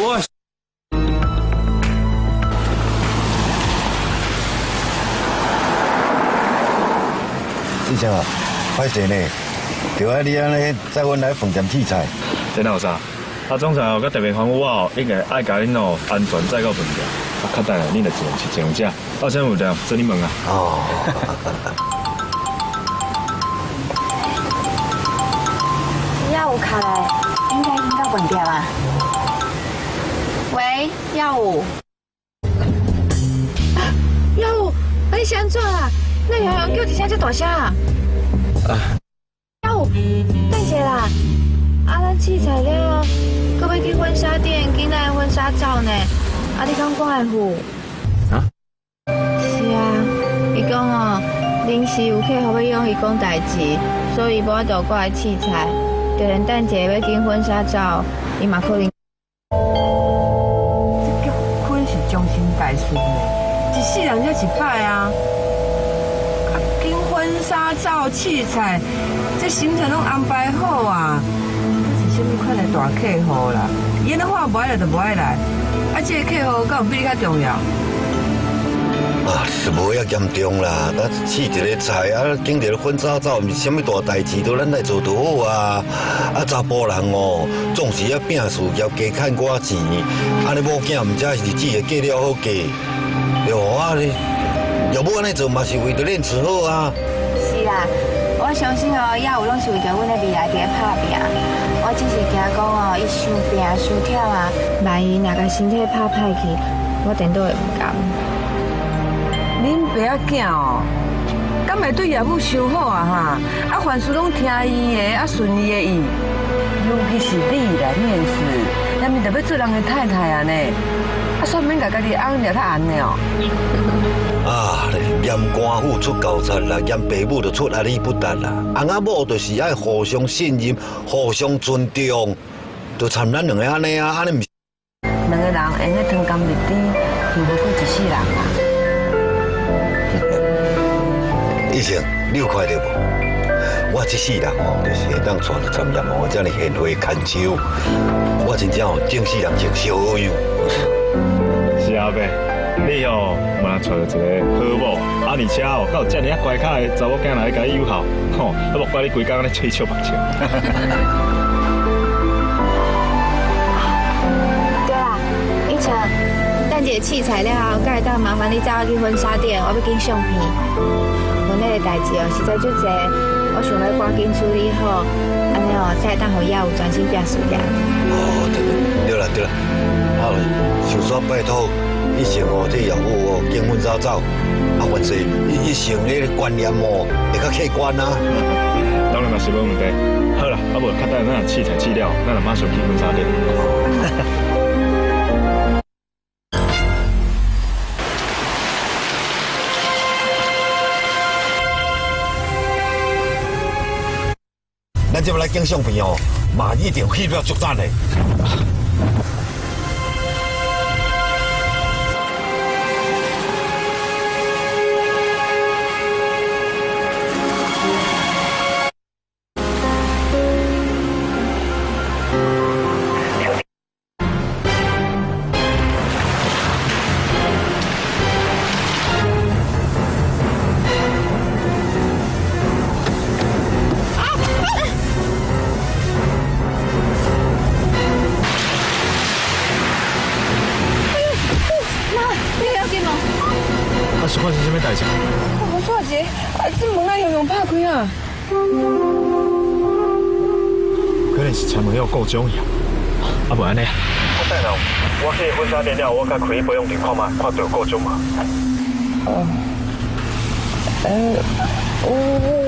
我。志成啊，歹勢呢，就愛你按呢載阮來飯店試菜。這哪有啥？啊，總裁哦，閣特別吩咐我哦，應該愛共恁哦安全載到飯店。啊，較等下恁就一人一張食。有啥問題，做你問啊。哦。耀武卡來，應該已經到飯店啊。喂，耀武。耀武，啊你是按怎啦？那洋洋叫一聲這大聲啊！啊！耀武，等一下啦！啊，咱試菜了，閣欲去婚紗店揀咱的婚紗照呢。啊，你敢我會赴？啊？是啊，伊講哦，臨時有客戶欲約伊講代誌，所以無法度過來試菜。就連等一下欲揀婚紗照，伊嘛可能。這結婚是終身大事呢，一世人才一擺啊！啊，揀婚紗照、試菜，這行程攏安排好啊！這是啥物款的大客戶啦？伊按呢話無愛來就無愛來，啊，這个客戶敢有比你較重要？啊，是無遐嚴重啦，咱試一个菜啊，揀一个婚紗照，毋是啥物大代誌，都咱來做就好啊。啊，查埔人哦，總是愛拼事業，加趁寡錢，按呢某囝毋才日子會過了好過。對無啊？你若欲按呢做嘛，是為著面子好啊。是啦，我相信哦，耀武攏是為著阮的未來佇咧拍拚。我只是驚講哦，伊傷拚傷忝啊，萬一若共身體拍歹去，我顛倒會毋甘。恁爸仔囝哦，敢會對葉母傷好啊？哈，啊，凡事攏聽伊的，啊，順伊的意。尤其是你啦，面子，咱咪著欲做人的太太啊呢？啊，煞免共家己翁掠較紅的哦。啊，嫌官府出猴賊啦，嫌爸母就出阿里不達啦。翁仔某就是愛互相信任、互相尊重，就參咱兩个按呢啊，按呢毋是？兩个人會用得湯甘蜜甜，幸福過一世人啊！醫生，你有看著無？我這世人哦，就是會當娶著參葉哦，遮爾賢惠牽手，我真正哦，整世人穿燒好樣。是啊，伯，你哦嘛娶著一个好某，啊，而且哦，閣有遮爾仔乖巧的查某囝來共你友好，吼，啊，莫怪你規工按呢喙笑目笑。對啦，一成，等一下試菜了後，閣會當麻煩你載我去婚紗店，我欲揀相片。婚禮的代誌哦，實在足濟，我想欲趕緊處理好，按呢哦，才會當予耀武專心拼事業。哦，對對啦對啦，啊，想說拜託一成哦，這業務哦，揀婚紗照，啊，凡事一成那个觀念哦，會較客觀啊。當然嘛是無問題。好啦，啊無，較等咱試菜試了，咱就馬上去婚紗店。咱這擺來揀相片哦，嘛一定翕了足讚的。啊，是發生啥物代誌？我煞一个，啊，這門哪雄雄拍開啊？可能是車門有故障去啊！啊，無按呢？我等下我去婚紗店了，我共開去保養店看覓，看著有故障無？哦，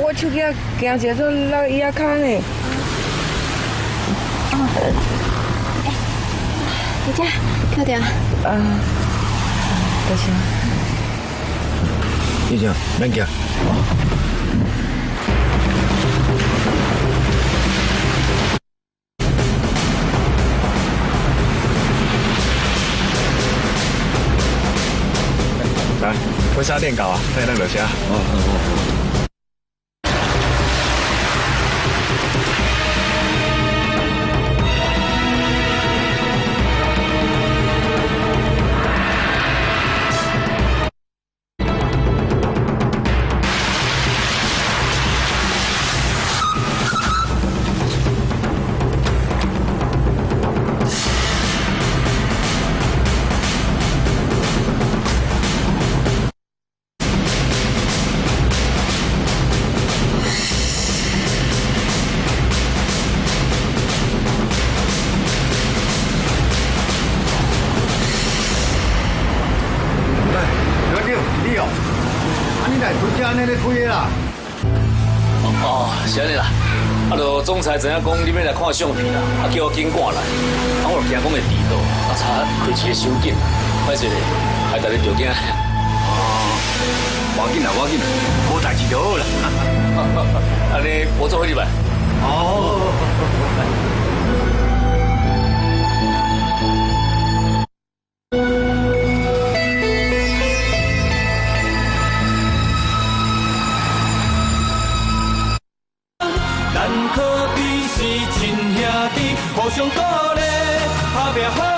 我手機仔行一下，做落伊仔跤呢。哦，欸，姐姐，扣掉。啊，多謝。醫生，免驚。來，婚紗店到啊，等咱落車。哦哦哦。按呢咧開的啦。哦，是按呢啦。啊，就總裁知影講你欲來看相片啦，啊叫我緊趕來，啊我就驚講會遲到，啊才開車傷緊，歹勢咧，害大家著驚。哦，無要緊啦，無要緊，無代誌就好啦。按呢，我做伙入來。哦。咱可比是親兄弟，互相鼓勵，打拼好。